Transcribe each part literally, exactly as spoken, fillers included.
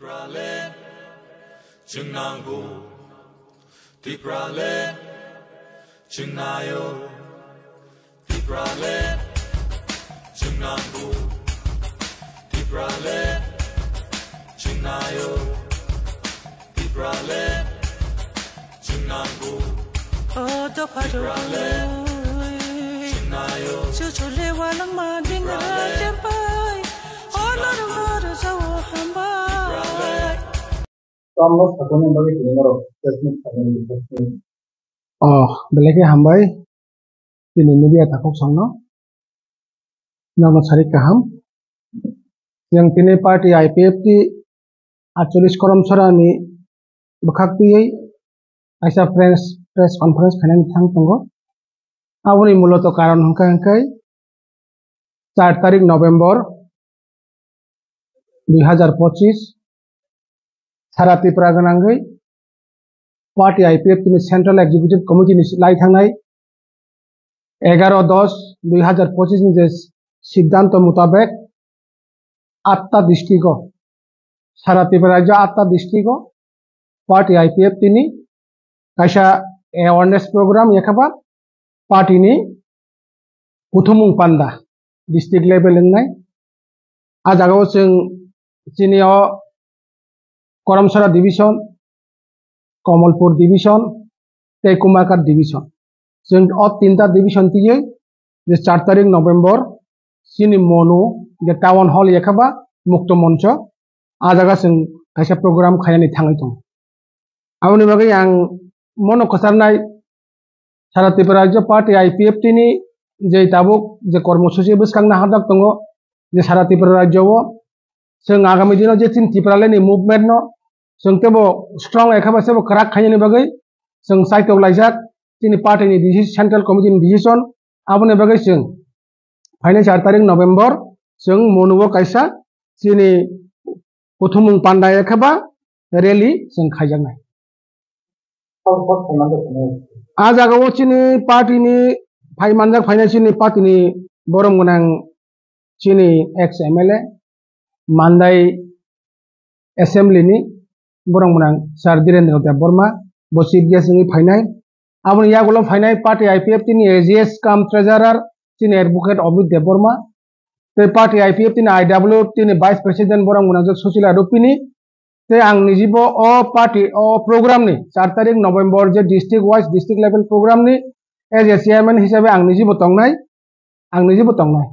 Tipraland, chwng nango. Tipraland, chwng naio. Tipraland, chwng nango. Tipraland, chwng naio. Tipraland, chwng nango. O dopha rok, chwng naio. Chuchu le walangma dingra champai. O norma rojao hambai. Tamno sakani bagwi tini norok press meet sakani bagwi. Oh, belai khe hambai. Tini media takhuk songno. Nono sari kaham. Yang tini party I P F T atchollish korom sorani bwkhak twiwi kaisa press, press conference khainani thang tongo. Aboni muloto karon hwnkha hwnkhe char tarik November dui hazar pochis, sara Tripura gwnangwi party I P F T ni Central Executive Committee ni lai thangnai egaro dos dui hazar pochis ni je siddhanto mutabek atta district o, sara Tripura rajyo atta district o party I P F T ni kaisa awareness program, yakhaba party ni kuthumung panda district level wngnai. A jagao chwng chini o Karamsara division, Kamalpur division, tei Kumarghat division. Chwng o tinta division twiwi je char tarik November chini Monu je town hall yakhaba Mukto Moncho, a jaga chwng kaisa program khainani thangwi tongo. Aboni bagwi ang mono kwcharnai sara Tripura Rajya Party I P F T ni je tabuk je kormosuchi bwskang naharjak tongo, je sara Tripura Rajya o chwng agami dino je chini Tipraland ni movement no chwng tebo strong ekha ba sebo kwrak khainani bagwi chwng saitok laijak chini party ni decision, central committee ni decision. Aboni bagwi chwng phainai char tarik November chwng Monu o kaisa chini kuthumung panda ekha ba rally chwng khaijaknai. A jagao chini party ni phai manjak phainai chini party ni borom gwnang chini ex M L A, Mandai Assembly ni borom gwnang Sir Dhirendra Debbarma, bo chief guest wngwi phainai. Aboni yagulo phainai party I P F T ni A G S cum treasurer chini advocate Amit Debbarma, tei party I P F T ni I W F T ni vice president borom gwnang Sushila Rupini, tei ang nijibo o party o program ni char tarik November je district wise district level program ni as a chairman hisabe ang nijibo tongnai, ang nijibo tongnai.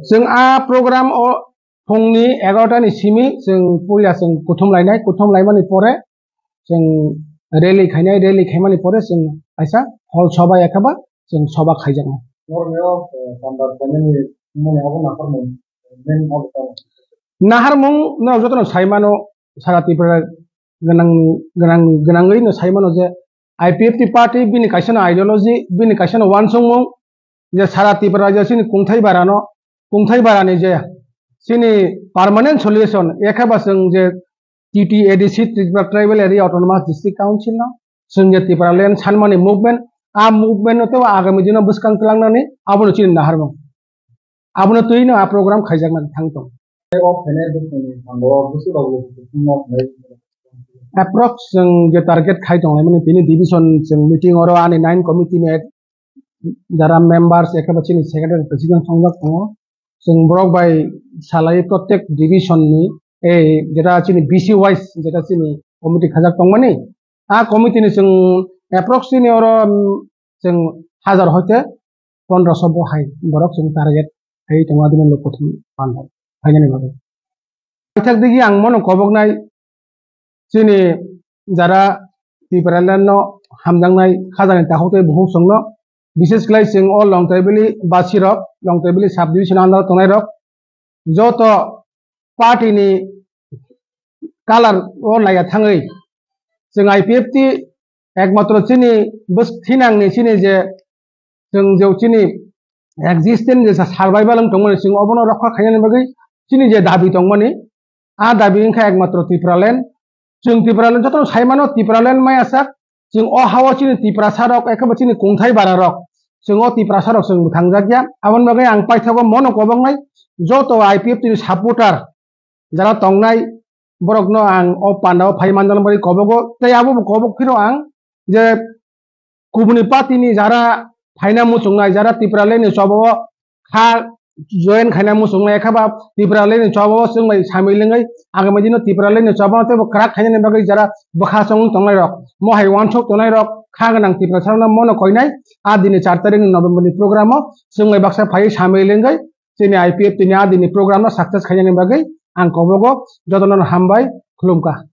Chwng a program o phungni egarota ni simi chwng puila chwng kuthum lainai, kuthum laimani pore chwng rally khainai, rally khaimani pore chwng kaisa hol soba ekhaba chwng soba khaijaknai. Naharmung no jotono saimano, sara Tripura gwnang, gwnang, gwnangwi no saimano je I P F T party bini kaisa no ideology, bini kaisa no uansukmung, je sara Tripura je chini kungthai barano, kungthai barani je chini permanent solution, ekhaba chwng je T T A D C, Tripura Tribal Area Autonomous District Council no, chwng je Tipraland sanmani movement, a movement no tei agami dino bwskang twlangnani abono chini naharmung. Abono twi no a program khaijaknani thang tong. Approx chwng je target khai tonglaimani tini division chwng meeting oro ani nine committee ni jara members ekheba chini secretary president songjak tongo. Chwng borok bai salai prottek division ni, ei, jeta chini B C wise jeta chini committee khajak tongmani, a committee ni chwng approx chini oro, um, chwng hajar hoite pondroso bo hai borok chwng target khai tongo adini lok kuthum panda phainani bagwi. Paithak digi ang mono koboknai chini jara Tipraland no hamjaknai khajani takhuk tei bukhuk chwngno, bises khlai chwng o Longtaibili basirok, Longtaibili sub division under tongnai rok joto party ni color o naiya thangwi chwng I P F T ekmatro chini bwsk thinangni chini je chwng je chini existence je survival wng tongmani chwng obono rokha khainani bagwi chini je dabi tongmani, a dabi wngkha ekmatro Tipraland. Chwng Tipraland jotono saimano Tipraland maya sak, chwng o hao chini Tiprasa rok ekheba chini kungthai bara rok chwng o Tiprasa rok chwng bwthangjakya. Aboni bagwi ang paithago mono koboknai joto I P F T ni supporter jara tongnai, borokno ang o pandao phai manjak bagwi kobogo. Tei abo bo kobok phiro ang je kubuni party ni jara phaina muchungnai, jara Tipraland ni choba o kha join khaina muchungnai, ekha ba Tipraland ni choba o chwng bai samil wngwi agami dino Tipraland ni choba o teibo kwrak khainani bagwi jara bwkha chong tongnai rok, mohai wansuk tongnai rok, kha gwnang Tiprasa rokno mono koinai. A dini char tarik ni November ni program o chwng bai baksa phaiwi samil wngwi chini I P F T ni a dini program no success khainani bagwi ang kobogo jotono hambai khulumkha.